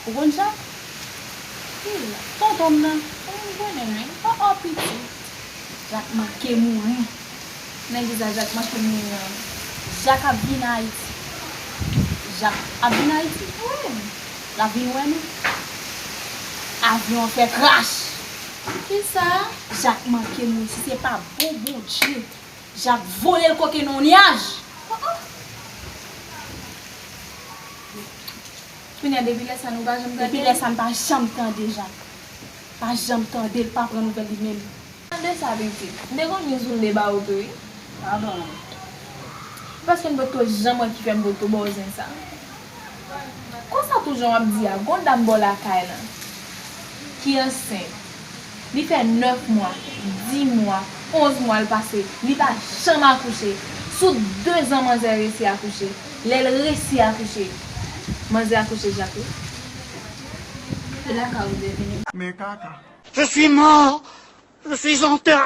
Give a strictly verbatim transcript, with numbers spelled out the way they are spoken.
Ou konn Jak? Wi, tonton m nan. Ou konnen l, wi. O, o, pitit. Jak manke mouri. Nan legliz la, Jak manke mouri, non. Jak ap vin Ayiti. Jak ap vin Ayiti? Wi. L ap vin wè nou. Avyon an fè kras. Kisa? Jak manke mouri. Si se pa bon Bondye, Jak vole l koke nan yon nyaj. O, o. Kounye a, depi lè sa, nou pa janm tande l? Depi lè sa, m pa janm tande Jak. Pa janm tande l, pa pran nouvèl li menm. Tande sa, pitit. M te konn jwenn sou l de ba w tou, wi. Padon. Paske m potko janm wè ki fè m potko ba w zen sa. Konsa tou jan w ap di a, gon dam bò lakay lan ki ansent. Li fè nèf mwa, dis mwa, onz mwa l pase, li pa janm akouche. Sou de zan manzè resi akouche. Lè l resi akouche, manzè akouche Jak wi. E lakay ou te vini. Men kaka. Je suis mort. Je suis enterré.